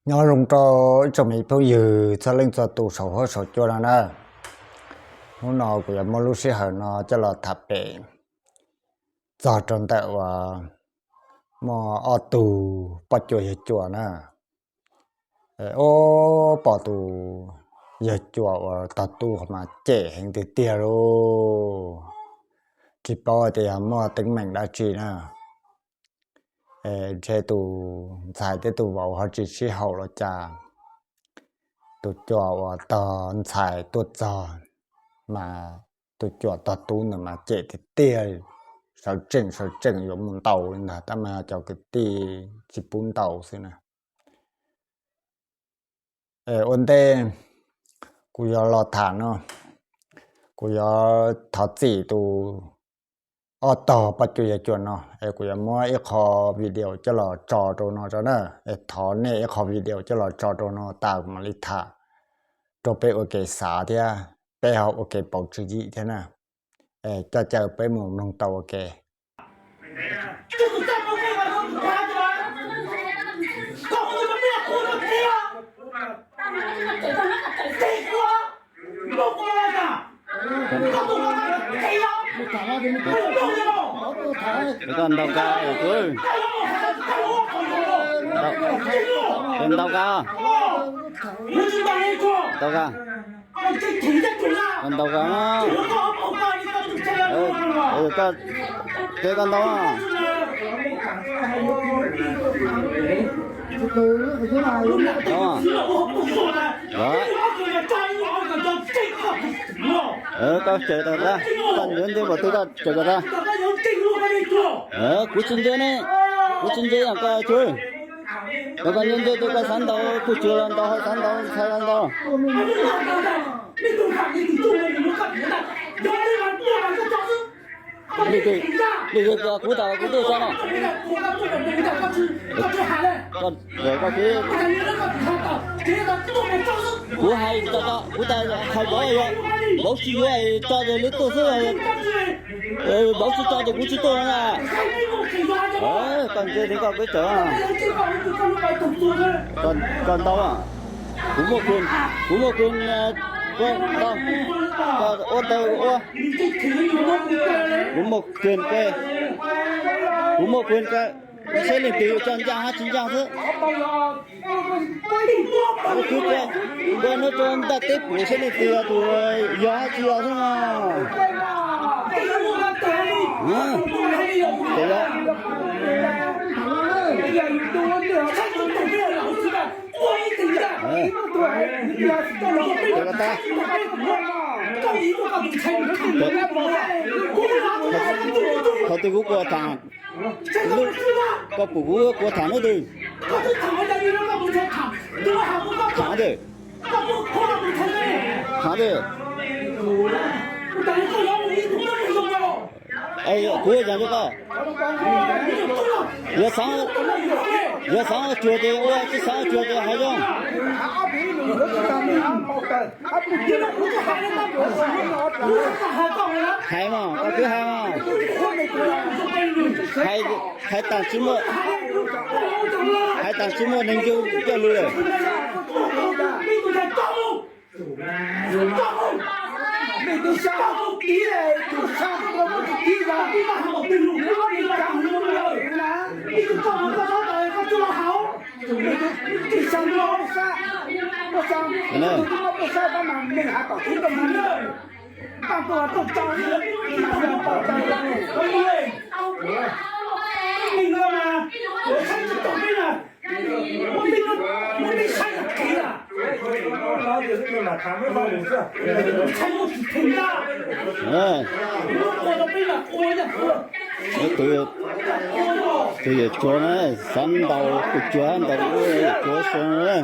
Nyob zoo rau ib tsoom me phooj ywg txhua leej txhua tus saum huab saum cua no na. Hnub no kuv yuav muab lub sij hawm no coj los tham pem txog rau ntawm uas muaj ob tug poj cuas yawg cuas na. Ob pom tus yawg cuas uas tog tub mas cem heev tiag tiag lauj. Tsis paub tias yog muaj teeb meem dab tsi na. Ntshe tus ntxhais thiab tus vauv ho tsis sib haum los cas. Tus cuas uas tog ntxhais tuaj txog mas tus cuas tog tub ntawd mas cem tiag tiag, sawv tsees sawv tsees yuav mus ntaus li ntag, tab mas cov kwv tij tsis pub ntaus xwb na. Ua ntej kuv yuav los tham no, kuv yuav thov txim tus ob tog poj cuas yawg cuas no es kuv yuav muab ib qho video coj los tso rau no tso na. Es thov nej ib qho video coj los tso rau no tas kuv mam li tham rau peb ua kev xav thiab peb ho ua kev pauv tswv yim thiab na. Es coj caw peb mus mloog tau ua ke. Koj ntau kawg, koj ntau kawg, ntau kawg, ntau kawg. Koj, koj ntau. Koj tseem tas, koj ntse ntse npaum twg koj tseem tas. Kuv tsis ntse ne, kuv tsis ntse yog koj tsuag. Koj ntse ntse ces koj xav ntaus puj tsuag los ntaus, xav ntaus ntxhais los ntaus. Li, li kuv tas kuv tuaj tso no. Koj, koj, kuv hais tso, kuv tas hais vauv, vauv tsis yuav tso ces li tuaj xwb. Vauv tsis tso ces kuv tsis tuaj na. Koj ntse li koj peb tseem, koj ntau. Kuv muaj, kuv muaj, koj ua ntawd ua. Kuv muaj kws, kuv muaj kws, saib leej twg tso ncaj hab tsis ncaj xwb. Kuv, kuv nyob rau ntaj teb pum saib leej twg tus yog hab tsis yog xwb no. Qhov twg kuv kua tham, koj pum kuv kua tham lub twg? Tham twg? Tham twg? Kuv yog koj, yuav xaav, yuav xaav cuag ces ua, tsis xaav cuag ces hais zoo. Hais mas, koj twb hais mas. Hais taag tsis muaj, hais taag tsis muaj neeg ncu coj lug lawm. Tus yawm tsuag na, xaav ntaus kuj tsuag, ntaus kuj yawm tsuag sua na.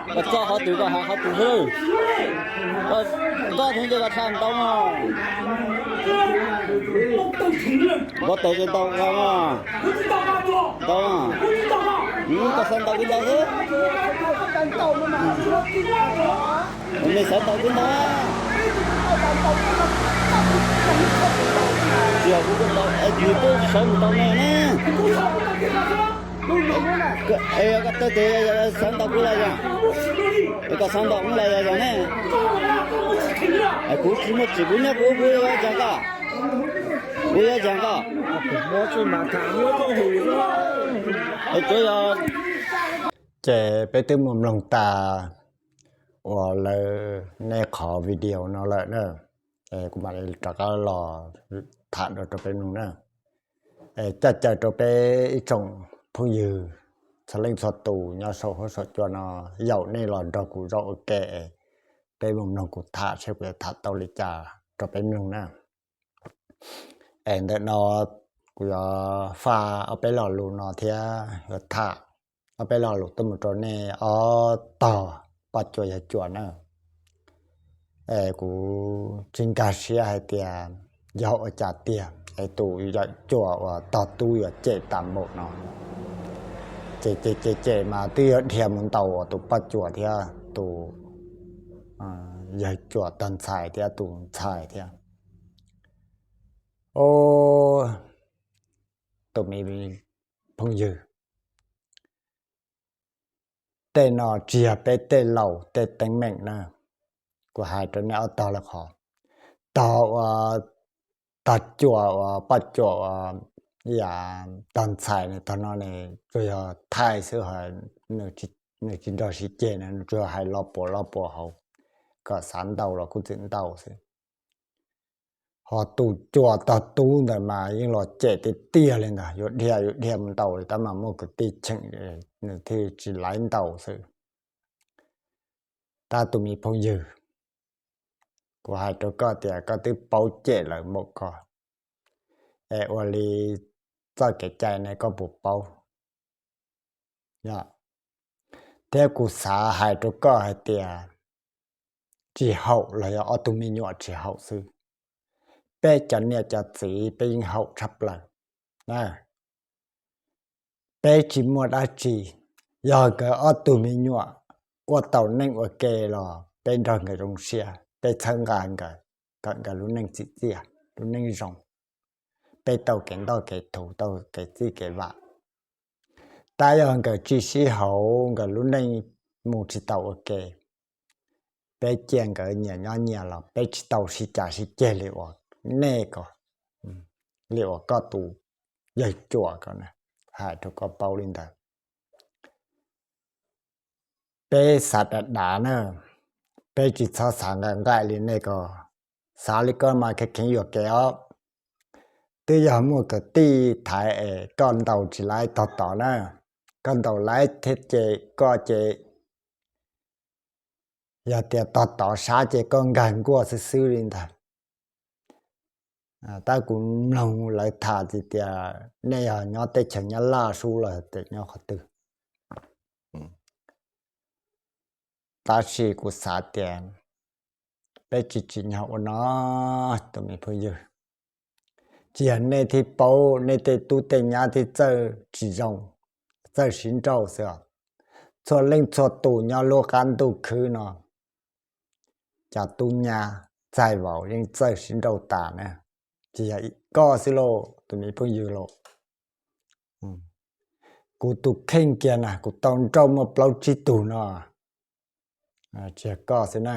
Koj txoj qhov twg koj hais qhov twg xwb. Koj txoj heev ces koj tshaj ntau mog. Npov tes ces ntau kawg mog. Tau, koj xav ntaus kuv ntaus xwb. Kuv xav ntaus kuv ntaus. Tsis yog kuv, kuv ntaus es nws twb sawv mus ntaus nej ne. Es koj teb tes xav ntaus kuv los yog, es koj xav ntaus kuv los yog ne. Es kuv tsis muaj tsim, kuv nyob kuv, kuv yuav cas koj, kuv yuav cas koj. Tsuav yog, ces peb twb mus mloog tas uas lawv nej qhov video no lawm na, kuv mam li rov qab los tham dua rau peb mloog na. Caj caw rau peb ib tsoom phooj ywg txhua leej txhua tus nyob saum huab saum cua no, yaum nej los nrog kuv zaum ua ke, peb mus mloog kuv tham seb kuv yuav tham tau li cas rau peb mloog na. Es ntawm no kuv yuav faj ob peb lo lus no thiab yuav tham ob peb lo lus tuaj mus rau nej ob tog poj cuas yawg cuas na. Es kuv tsis nkag siab hais tias yog ua cas tiag es tus yawm cuas uas tog tub yuav cem tas npaum no. Ces cem cem cem mas twb yuav dhia mus ntaus tus poj cuas thiab tus yawg cuas tog ntxhais thiab tus ntxhais thiab. Tus me phooj ywg, tej no tsis yog peb tej laus tej teeb meem na. Kuv hais rau nej ob tog lawm qhov, tog ua, tog cuas uas poj cuas uas yam tog ntxhais ne, tog no ne, tsuas yog thaij xwb, nws tsis nrog siv ceg na, nws tsuas yog hais lo puas lo puas hauv, kom xav ntaus los kuj txwm ntaus xwb. Ho tus cuas tog tub ntawd mas yeej los cem tiag tiag li ntag, yuav dhia yuav dhia mus ntaus li tab mas muaj kwv tij cheem, nws thiaj tsis laiv ntaus xwb. Tab tus me phooj ywg, kuv hais rau koj tias koj twb paub cem lawm npaum ko, es ua li txoj kev cai ne koj puas paub? Thiab kuv xav hais rau koj hais tias tsis haum los yog ob tug me nyuam tsis haum xwb, peb cov niam cov txiv peb yeej haum tshaj plaws. Peb tsis muaj dab tsi, yog nkawd ob tug me nyuam ua tau neej ua ke los peb nrog nkawd zoo siab, peb txhawb nqa nkawd kom nkawd lub neej txim txiaj lub neej zoo, peb tau kev ntoj kev thuv tau kev txij kev vam. Tab yog nkawd tsis sib haum, nkawd lub neej mus tsis tau ua ke, peb cia nkawd nyias nyob nyias los peb tsis tau sib cav sib ceg li uas nej ko, li uas koj tus yawg cuas ko na, hais rau koj paub li ntawd. Peb xav dav dav na, peb tsis txhob xav nqaim nqaim li nej ko. Xav li koj mas kheev kheev yuam kev os. Twb yog muaj kwv tij thaiv es koj ntaus tsis laiv tog tod na, koj ntaus laiv thiab ces koj ces yog tias tog tod sab ces koj nkag nkuaj xwb xwb li ntag. Tab kuv mloog lawv tham tias nej yog nyob teb chaws Nyab Laj sub los tias nyob qhov twg, tab sis kuv xav tias peb tsis tsim nyog ua no, tus me phooj ywg. Tsis yog nej thiaj paub, nej tej tub tej nyab thiaj txawj tsis zoo, txawj sib nrauj xwb os. Txhua leej txhua tus nyob lub qab ntuj khwb no, cov tub nyab txais vauv yeej txawj sib nrauj tas na. Tsis yog koj xwb lauj, tus me phooj ywg lauj. Kuv tus kheej kiag na, kuv tau nrauj muaj plaub tsib tug no, tsis yog koj xwb na.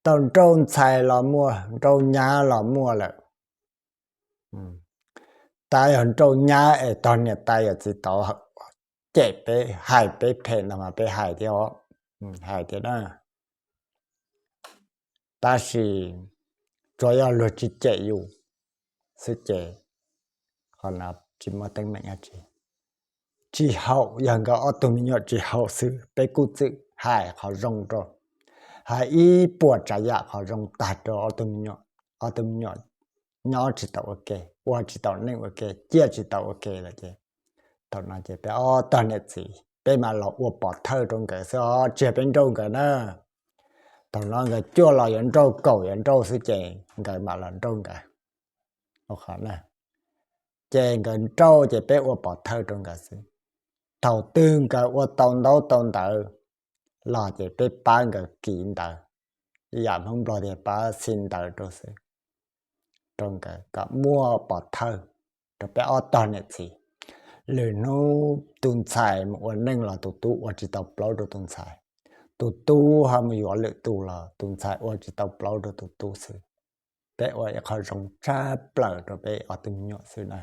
Tau nrauj ntxhais los muaj, nrauj nyab los muaj lawm. Tab yog nrauj nyab es tog niam tais yawm txiv tod cem peb hais peb phem no mas peb hais thiab os, hais thiab na. Tab sis tsuas yog luag tsis cem yus xwb ces qhov no tsis muaj teeb meem dab tsi. Tsis haum, yog nkawd ob tug me nyuam tsis haum xwb peb kuj txwm hais qhov zoo rau, hais ib puas tsav yam qhov zoo tag rau ob tug me nyuam. Ob tug me nyuam nyob tsis tau ua ke, ua tsis tau neej ua ke, ciaj tsis tau ua ke lawm ces thaum no ces peb ob tog niam txiv peb mam los ua pov thawj rau nkawd xwb os, tsis yog peb nrauj nkawd na. Thaum no nkawd cuaj los yuav nrauj, kaum yuav nrauj xwb ces nkawd mam los nrauj nkawd. Ces nkawd nrauj ces peb ua pov thawj rau nkawd xwb. Thaum twg nkawd ua tau ntaub tau ntawv los ces peb pab nkawd kis ntawv, ib yam Hmoob Nplog tias pab xi ntawv rau xwb, rau nkawd kom muaj pov thawj rau peb ob tog niam txiv. Lwm hnub tus ntxhais mus ua neej los tus tub ua tsis tau plaub rau tus ntxhais, tus tub ho mus yuav lwm tus los tus ntxhais ua tsis tau plaub rau tus tub xwb. Peb ua ib qho zoo tshaj plaws rau peb ob tug me nyuam xwb na.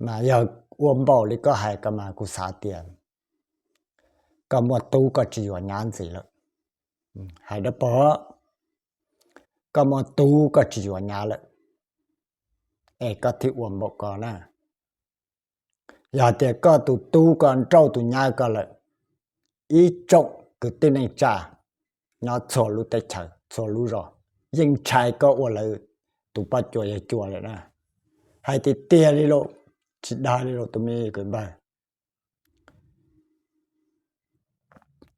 Mas yog ua npaum li koj hais ko mas kuv xav tias koj muaj tub koj tsis yuav nyab ntxiv lawm. Hais dab pog, koj muaj tub koj tsis yuav nyab lawm, es koj thiaj ua npaum ko na. Yog tias koj tus tub koj nrauj tus nyab koj lawm, ib tsoom kwv tij neej tsa nyob txhua lub teb chaws txhua lub zos yeej ntshai koj ua lawv tus poj cuas yawg cuas lawm na. Hais tiag tiag li lauj, tsis dag li lauj tus me kwv npawg.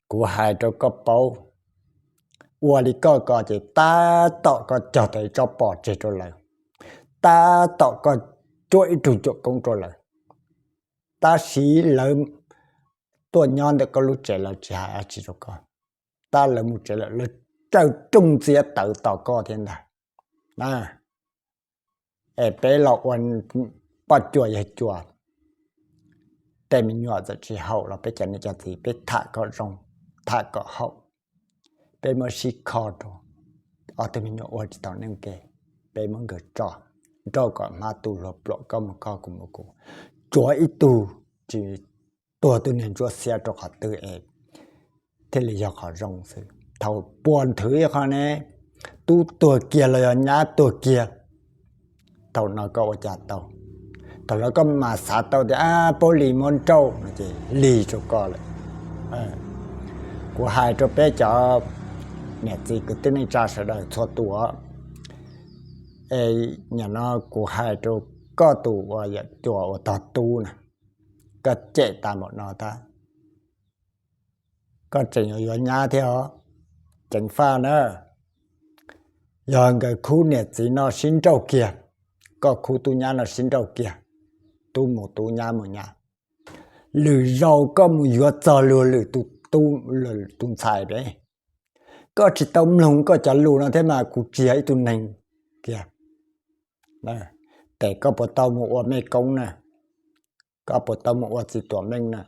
Kuv hais rau koj paub, ua li koj ko ces tab tom koj cog tau ib tsob pos tseg rau lawv, tab tom koj cuab ib tug cuam koob rau lawv, tab sis lawv tuaj nyob ntawm koj lub tsev lawv tsis hais dab tsi rau koj, tab lawv mus tsev lawm lawv raws rooj ntxiab tawv tos koj thiab ntag. Es peb los ua poj cuas yawg cuas, tej me nyuam txawm tsis haum los peb cov niam cov txiv peb tham kom zoo, tham kom haum. Peb muab sib kho rau, ob tug me nyuam ua tsis tau neej ke, peb muab nkawd tso, nrauj kom hmab tu luag pluam, koj mus koj kuv mus kuv, tsuav ib tug tsis tuag tus niag ntsuab xiab rau qhov twg es thiaj li yog qhov zoo xwb. Thaum puag nthwv ib qho ne, tub tuag kiag los yog nyab tuag kiag, thaum no koj ua cas tau? Thaum no koj mam xav tau tias ab, paub li muab nrauj no ces lig rau koj lawm. Kuv hais rau peb cov niam txiv kwv tij neej tsa sawv daws txhua tus, es nim no kuv hais rau koj tus uas yawm cuas uas tog tub na, koj cem tas npaum no tag, koj tseem yuav yuav nyab thiab os, ceev faj na. Yog nkawd khub niam txiv no sib nrauj kiag, koj khub tub nyab no sib nrauj kiag, tub mus tub nyab mus nyab, lwm zaus koj mus yuav txog luag lwm tus ntxhais pem, koj tsis tau mloog koj cov lus no thiab mas kuv tsis yog ib tug neeg kiag. Ces koj puas tau mus ua mej koob na? Koj puas tau mus ua txiv tuam meej na?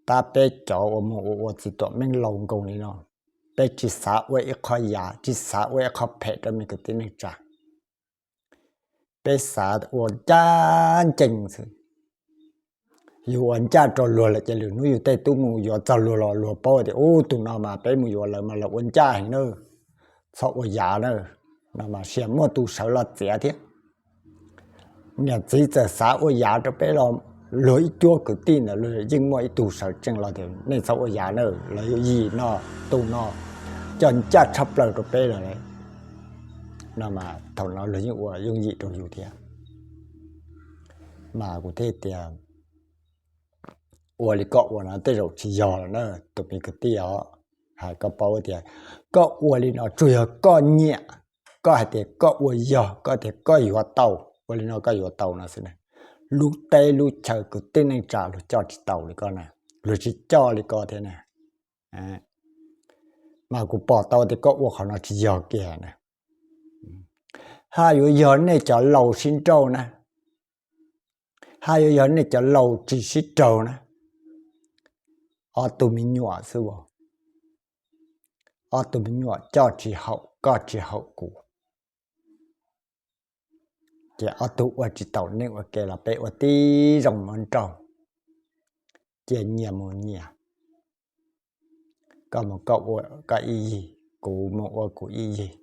Tab peb cov uas mus ua ua txiv tuam meej laus nkoos li no, peb tsis xav ua ib qho yav, tsis xav ua ib qho phem rau me kwv tij neej tsa. Peb xav ua ncaj ncees xwb. Yus ua ncaj rau luag lawm ces lwm hnub yus tej tub mus yuav txog luag los luag paub tias ub, tus no mas peb mus yuav lawv mas lawv ua ncaj heev na, txhob ua yav na, no mas sia muaj tus sawv los txiav thiab. Niam txiv txawm xav ua yav rau peb los luag ib cuab kwv tij ntawd luag yeej muaj ib tug sawv tsees los tias nej txhob ua yav na, lawv yooj yim no, tus no coj ncaj tshaj plaws rau peb lawm. No mas thaum no luag yeej ua yooj yim rau yus thiab. Mas kuv thiaj tias ua li koj ua no tej zaum tsis yog lawm na tus me kwv tij os. Hais koj paub tias koj ua li no tsuas yog koj nyiam, koj hais tias koj ua yog, koj tias koj yuav tau, ua li no koj yuav tau no xwb na. Lub teb lub chaw kwv tij neej tsa luag coj tsis tau li koj na, luag tsis coj li koj thiab na. Mas kuv pom tau tias koj ua qhov no tsis yog kiag na. Haj yuav yog nej cov laus sib nrauj na, haj yuav yog nej cov laus tsis sib raug na. Ob tug me nyuam xwb, ob tug me nyuam coj tsis haum koj tsis haum kuv, ces ob tug ua tsis taus neej ua ke los peb ua tib zoo muab nrauj, cia nyias mus nyias, koj mus koj ua koj ib yig, kuv mus ua kuv ib yig.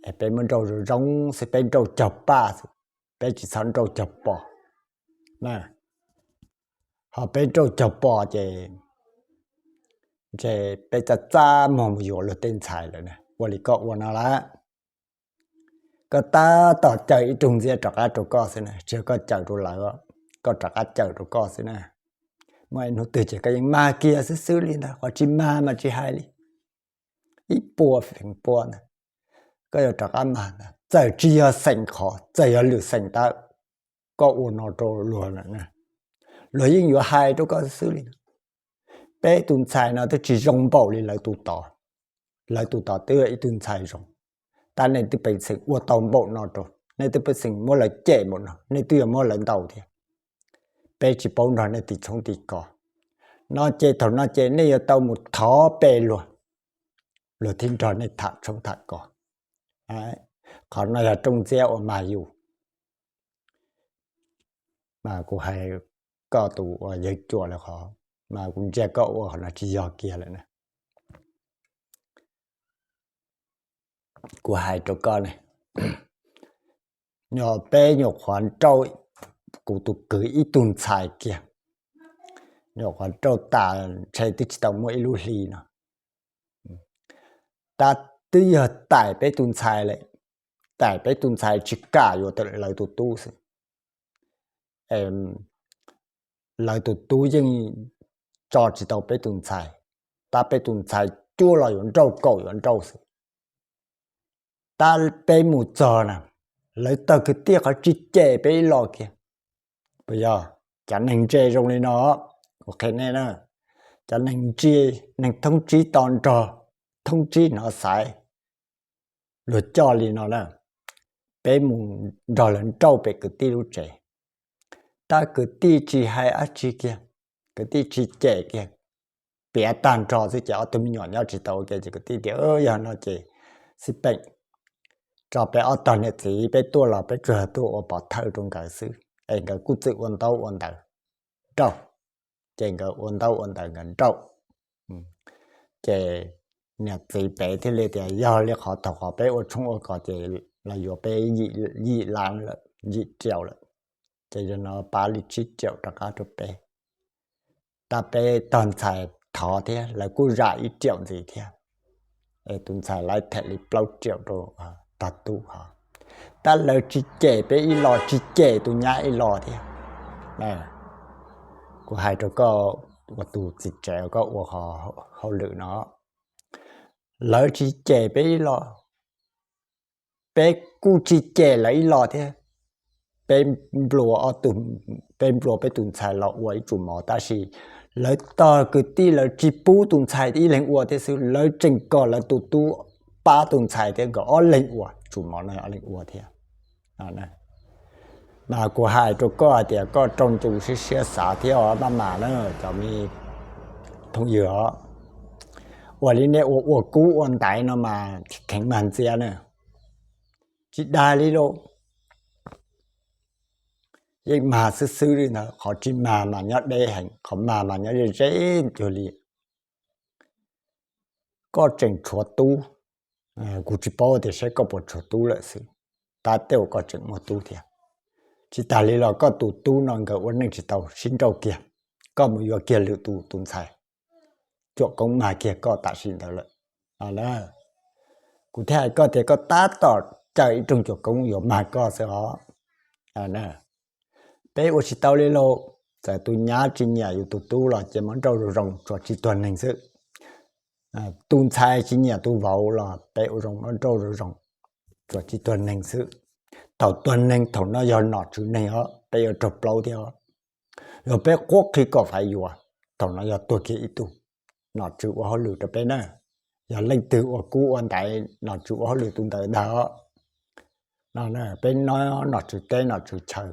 Es peb muab nrauj zoo zoo xwb, peb nrauj cog paj xwb, peb tsis txhob nrauj cog pos. Ho peb nrauj cog pos ces ntshe peb txaj txaj muag mus yuav luag tej ntxhais lawm na. Ua li koj ua no lawm, koj tab tom cawm ib tug ntxiab rov qab rau koj xwb na, tsis yog koj cawm rau lawv, koj rov qab cawm rau koj xwb na. Muaj ib hnub twg ces koj yeej mag kiag xwb xwb li ntag, qhov tsis mag mas tsis hais li, ib puas feem pua ntag, koj yuav rov qab mag ntag. Txawm tsis yog xeem qhov, txawm yog lwm xeem tawm, koj ua no rau luag lawm, luag yeej yuav hais rau koj xwb li. Peb tus ntxhais no twb tsis zoo npaum li lawv tus tod. Lawv tus tod twb yog ib tug ntxhais zoo, tab nej twb pej xeem ua tau npaum no rau, nej twb pej xeem muab lawv cem npaum no, nej twb yuav muab lawv ntaus thiab. Peb tsis paub nrog nej tim tshoob tim kos. No ces thaum no ces nej yuav tau mus thov pe luag, luag thiaj nrog nej tham tshoob tham kos. Qhov no yog rooj ntxiab uas mag yus. Mas kuv hais koj tus uas yawg cuam lawm qhov, mas kuv ntsia koj ua qhov no tsis yog kiag lawm na. Kuv hais rau koj ne, nyuam peb nyuam qhuav nrauj kuv tus kwv ib tug ntxhais kiag, nyuam qhuav nrauj tas ntshe twb tsis tau muaj ib lub hli no. Tab twb yog taim peb tus ntxhais lawm, taim peb tus ntxhais tsis kam yuav lawv tus tub xwb. Lawv tus tub yeej tso tsis tau peb tus ntxhais, tab peb tus ntxhais cuaj los yuav nrauj kaum yuav nrauj xwb. Tab peb mus txog na, lawv tog kwv tij qhov tsis cem peb ib los kiag. Puas yog? Cov neeg ntse zoo li no, kuv qhia nej na, cov neeg ntse, neeg thoob tsib to nrog, thoob tsib hnov xaiv, luag coj li no na. Peb mus nrog lawv nrauj pem kwv tij lub tsev, tab kwv tij tsis hais dab tsi kiag, kwv tij tsis cem kiag, piav tag nrho xwb ces ob tug me nyuam nyob tsis tau ua ke ces kwv tij tias yog no ces xij peem, tso peb ob tog niam txiv peb tuaj los peb tsuas tuaj ua pov thawj rau nkawd xwb es nkawd kuj txwm ua ntaub ua ntawv nrauj. Ces nkawd ua ntaub ua ntawv nkawd nrauj. Ces niam txiv pem thiaj li tias yog li qhov thaum qhov peb ua tshoob ua kos ces los yuav peb yim lab lawm, yim riaum lawm, ces yog no pab li tsib riaum rov qab rau peb. Tab peb tog ntxhais thov thiab lawv kuj zam ib riaum ntxiv thiab, es tus ntxhais lawv them li plaub riaum rau tog tub hov. Tab lawv tsis cem peb ib los, tsis cem tus nyab ib los thiab. Kuv hais rau koj ua tus txiv tsev koj ua hauj lwm no, lawv tsis cem peb ib los, peb kuj tsis cem lawv ib los thiab. Peb nplua ob tug, peb nplua peb tus ntxhais los ua ib tsum mov tab sis lawv tog kwv tij lawv tsis pub tus ntxhais ib leeg ua thiab xwb, lawv tseem kom lawv tus tub pab tus ntxhais thiab nkawd ob leeg ua tsum mov no ob leeg ua thiab. Mas kuv hais rau koj hais tias koj raug ntu siab siab xav thiab os maj mam na cov me phooj ywg os. Ua li nej ua ua kub ua ntaiv no mas kheev mag ntxias na, tsis dag li lauj. Yeej mag xwb xwb li ntawd, qhov tsis mag mas nyob deb heev, qhov mag mas nyob ze ze cuag li. Koj tseem tshuav tub, kuv tsis paub tias saib koj puas tshuav tub lawm xwb, tab tej uas koj tseem muaj tub thiab. Tsis tas li los koj tus tub no nkawd ua neej tsis tau sib nrauj kiag, koj mus yuav kiag lwm tus tus ntxhais, cuam koob mag kiag koj tam sim ntawd lawm. Kuv thiaj hais koj tias koj tab tom caw ib rooj cuam koob yuav mag koj xwb os. Peb ua tsis tau li lauj, txawm tus nyab tsis nyiam yus tus tub los ces muab nrauj zoo zoo tsuas tsis tuag neeg xwb. Tus ntxhais tsis nyiam tus vauv los peb ua zoo muab nrauj zoo zoo tsuas tsis tuag neeg xwb. Thaum tuag neeg thaum no yog nom tswv neeg os, peb yuav raug plaub thiab os. Yog peb qhuab qhia kom faiv yuav, thaum no yog tuag kiag ib tug, nom tswv ua hauj lwm rau peb na. Yog leej twg ua kub ua ntaiv nom tswv ua hauj lwm tus ntawd ntag os. Peb no nom tswv teb nom tswv chaw,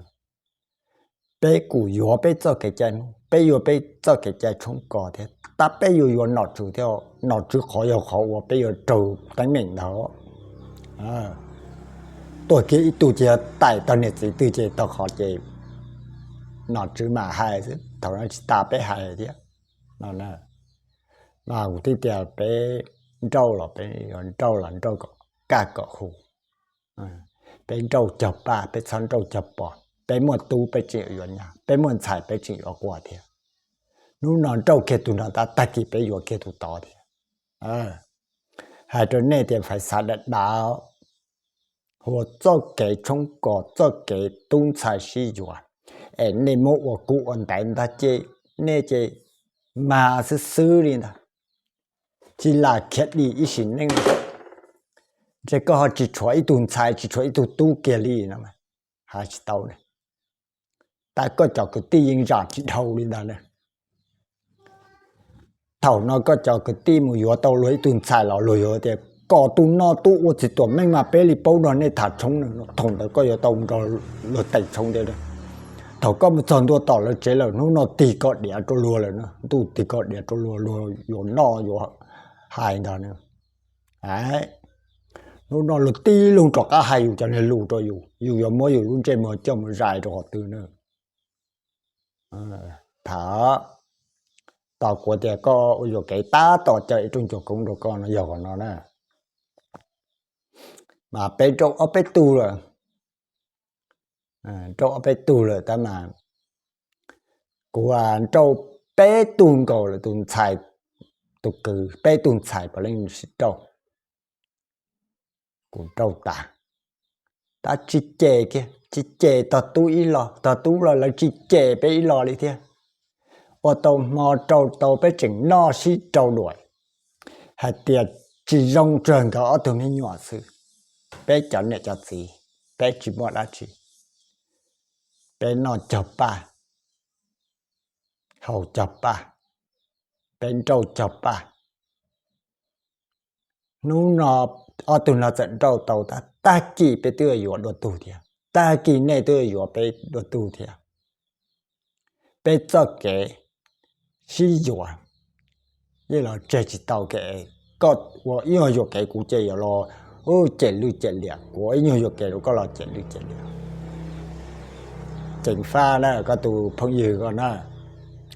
peb kuj yuav peb txoj kev cai, peb yuav peb txoj kev cai tshoob kos thiab, tab peb yuav yuav nom tswv thiab, nom tswv qhov yog qhov uas peb yuav raug teeb meem ntag. Tuag kiag ib tug ces yog taim tog niam txiv twg ces tog qhov ces nom tswv mam hais xwb, thaum no tsis tas peb hais thiab. No, mas kuv thiaj tias peb nrauj los peb yuav nrauj los nrauj kom kaj kom hu. Peb nrauj cog paj, peb txhob nrauj cog pos. Peb muaj tub peb tseem yuav nyab, peb muaj ntxhais peb tseem yuav quas thiab. Hnub no nrauj kiag tus no tab tag kis peb yuav kiag tus tod thiab. Hais rau nej tias fais xav dav dav, hu ua txoj kev tshoob kos txoj kev tub ntxhais sib yuav, es nej muab ua kub ua ntaiv ntag ces nej ces mag xwb xwb li ntag, tsis lam khiav dim ib sim neej. Ntshe koj ho tsis tshuav ib tug ntxhais tsis tshuav ib tug tub kiag li no. Hais tsis tau, tab koj cov kwv tij yeej zam tsis dhau li ntag na. Thaum no koj cov kwv tij mus yuav tau luag ib tug ntxhais los luag yuav tias kom tus no tuaj ua txiv tuam meej mas peb li paub nrog nej tham tshoob no. Thaum ntawd koj yuav tau nrog luag teem tshoob thiab. Thaum koj mus txog ntua tom lawv tsev lawm, hnub no tig koj diav rau luag lawm, ntuj tig koj diav rau luag, luag yuav noj yuav hais ntag. Hnub no luag tib lug rov qab hais yus cov niag lus rau yus, yus yuav muab yus lub ntsej muag coj mus zais rau qhov twg na? Tham tos kuv tias koj ua yuam kev tab tom caw ib rooj cuag koob rau koj no yog qhov no na. Mas peb nrauj ob peb tug lawm, nrauj ob peb tug lawm tab mas kuv nrauj peb tug nkaus lawm, tus ntxhais, tus kwv, peb tug ntxhais puav leej sib nrauj. Kuv nrauj tas, tab tsis cem kiag, tsis cem tog tub ib lo, tog tub los lawv tsis cem peb ib lo li thiab. Ua tau hmo rau tau peb tseem noj sib rau duam hais tias tsis zoo tsuag nkawd ob tug me nyuam xwb. Peb cov niam cov txiv, peb tsis muaj dab tsi, peb noj cog paj, haus cog paj, peb nrauj cog paj. Hnub no ob tug no txawm nrauj tau, tab tag kis peb twb yuav dua tug thiab, tag kis nej twb yuav peb dua tug thiab. Peb txoj kev sib yuav yeej los tseg tsis tau. Kev koj ua ib nyuag yuam kev kuv ces yuav los cem lwj cem liam, kuv ua ib nyuag yuam kev rau koj los cem lwj cem liam. Ceev faj na, koj tus phooj ywg ko na,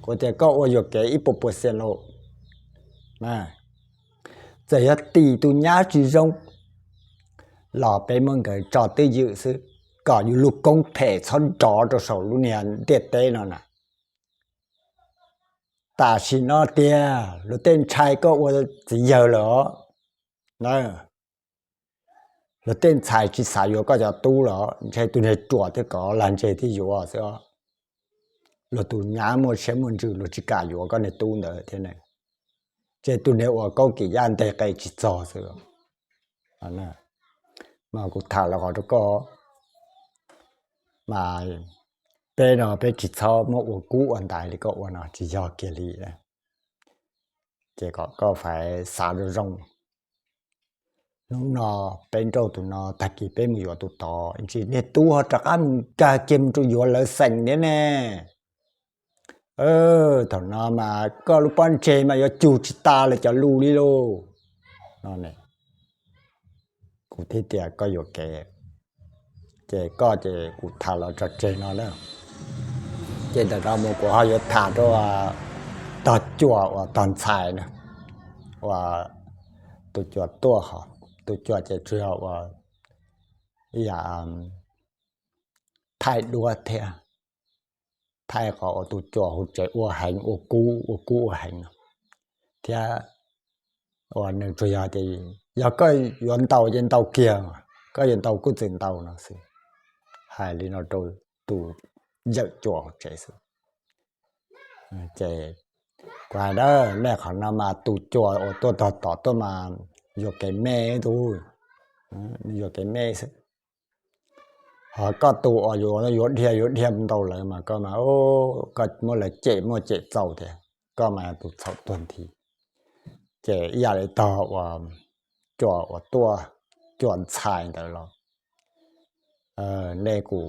kuv tias koj ua yuam kev ib puas puas xias lauj. Txawm yog tim tus nyab tsis zoo los peb muab nkawd tso twj ywm xwb, kom yus lub koob phem txhob nrov rau saum lub niag ntiaj teb no na. Tam sim no tiag luag tej ntshai koj ua txiv yawg lawm os. Luag tej ntxhais tsis xav yuav koj cov tub los ntshe tus niag ruam thiaj kom lag ntseg thiaj yuav xwb os. Luag tus nyab muaj siab muaj ntsws luag tsis kam yuav koj niag tub ntawd thiab ne. Ntshe tus niag uas kaub kis yaj nteg qe tsis txog xwb. Mas kuv tham los qhov rau koj, mas peb no peb tsis txhob muab ua kub ua ntaiv li koj ua no tsis yog kiag li. Ces kom koj fais xav zoo zoo. Hnub no peb nrauj tus no, tag kis peb mus yuav tus tod, ntsis niag tub ho rov qab mus nkag kiag mus rau yuav lawv xeem thiab ne. Thaum no mas koj lub pob ntseg mas yuav cug tsis tas lawv cov lus li lauj. No, kuv thiaj tias koj yuam kev, ces koj ces kuv tham los tso tseg no na. Ces ntawm no mus kuv ho yuav tham rau tog cuam uas tog ntxhais na, uas tus cuam tuaj ho, tus cuam ces tsuas yog uas ib yam thaij duab thiab, thaij qhov uas tus cuam hauv tsev ua heev ua kub ua kub ua heev no thiab. Uas nws tsuas yog tias yog koj yuav ntaus ces ntaus kiag, koj yuav ntaus kuj txwm ntaus no xwb. Hais li no rau tus yawm cuam hauv tsev xwb. Ces kuv hais na, nej qhov no mas tus cuam uas tuaj tog tom tuaj mas yuam kev me tus, yuam kev me xwb. Ho koj tus uas yuav yuav dhia yuav dhia mus ntaus lawv mas koj mas, koj muab lawv cem muaj cem txaus tias koj mas tus txhaum tuag nthi. Ces ib yam li tog uas cuam uas tuaj, cuam ntxhais ntawd los, nej kuj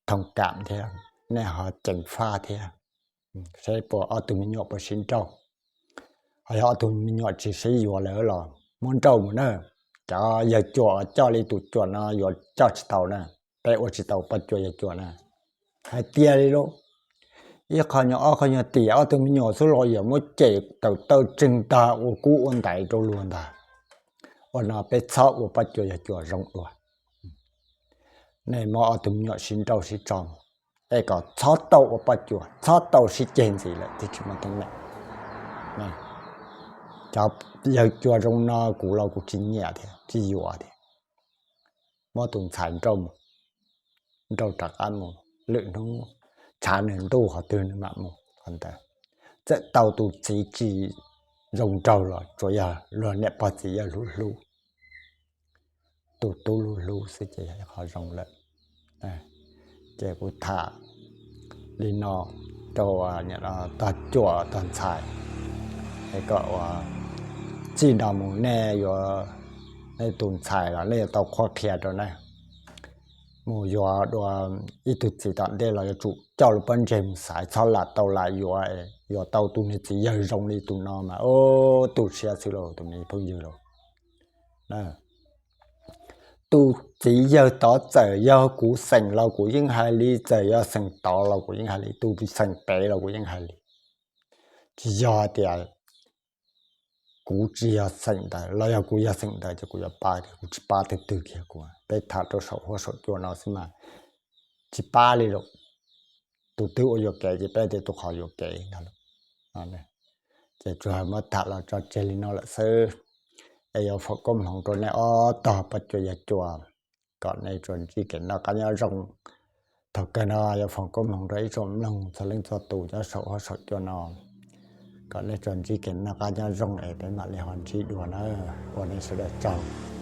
thoo kam thiab, nej ho ceev faj thiab, seb puas ob tug me nyuam puas sib nrauj. Ho yog ob tug me nyuam tsis sib yuav lawm los muab nrauj mus na. Cov yawg cuam uas coj li tus cuam no yuav coj tsis tau na, peb ua tsis tau poj cuam yawg cuam na. Hais tiag li lauj, ib qho nyuag ob qho nyuag tim ob tug me nyuam xwb los yog muab cem tawm tawj tseeg tag ua kub ua ntaiv rau luag ntag. Ua no peb txhob ua poj cuam yawg cuam zoo dua. Nej muab ob tug me nyuam sib nrauj sib tso, es kom txhob tau ua poj cuam, txhob tau sib ceg ntxiv lawm thiaj tsis muaj teeb meem. Cov yawg cuam zoo no kuv los kuv tsis nyiam thiab tsis yuav thiab. Muab tus ntxhais nrauj mus, nrauj rov qab mus, lwm hnub tshav nws ntuj qhov twg nws mam mus qhov ntawd. Txawm tau tus txiv tsis zoo nraug los tsuas yog luag niam pog txiv yawg hlub hlub, tus tub hlub hlub xwb ces yog qhov zoo lawm. Ces kuv tham li no rau tog cuam tog ntxhais, es kom ua txij no mus nej yuav, nej tus ntxhais los nej yuav tau qhuab qhia rau na. Mus yuav dua ib tug txiv tom ntej los yuav tsum coj lub pob ntseg mus xaiv, txhob lam tau lam yuav, yuav tau tus niag txiv yawg zoo li tus no mas ua tu siab xwb lauj tus me phooj ywg lauj. Tus txiv yawg tod txawm yog kuv xeem los kuv yeej hais li, txawm yog xeem tod los kuv yeej hais li, tus xeem pem los kuv yeej hais li. Tsis yog tias kuv tsis yog xeem ntawd los yog kuv yog xeem ntawd ces kuv yuav pab, kuv tsis pab twg twg kiag, kuv peb tham rau saum huab saum cua no xwb mas tsis pab li lawm. Tus twg ua yuam kev ces peb tias tus qhov yuam kev ntag. Ces tsuas muab tham los tso tseg li no lawm xwb. Es yuav foom koob hmoov rau nej ob tog pab cuam yawg cuam, kom nej tsuas ntsib kev noj qab nyob zoo. Thaum kawg no yuav foom koob hmoov rau ib tsoom mloog txhua leej txhua tus nyob saum huab saum cua no, kom nej tsuas ntsib kev noj qab nyob zoo es peb mam li ho ntsib dua na. Ua nej sawv daws tsaug.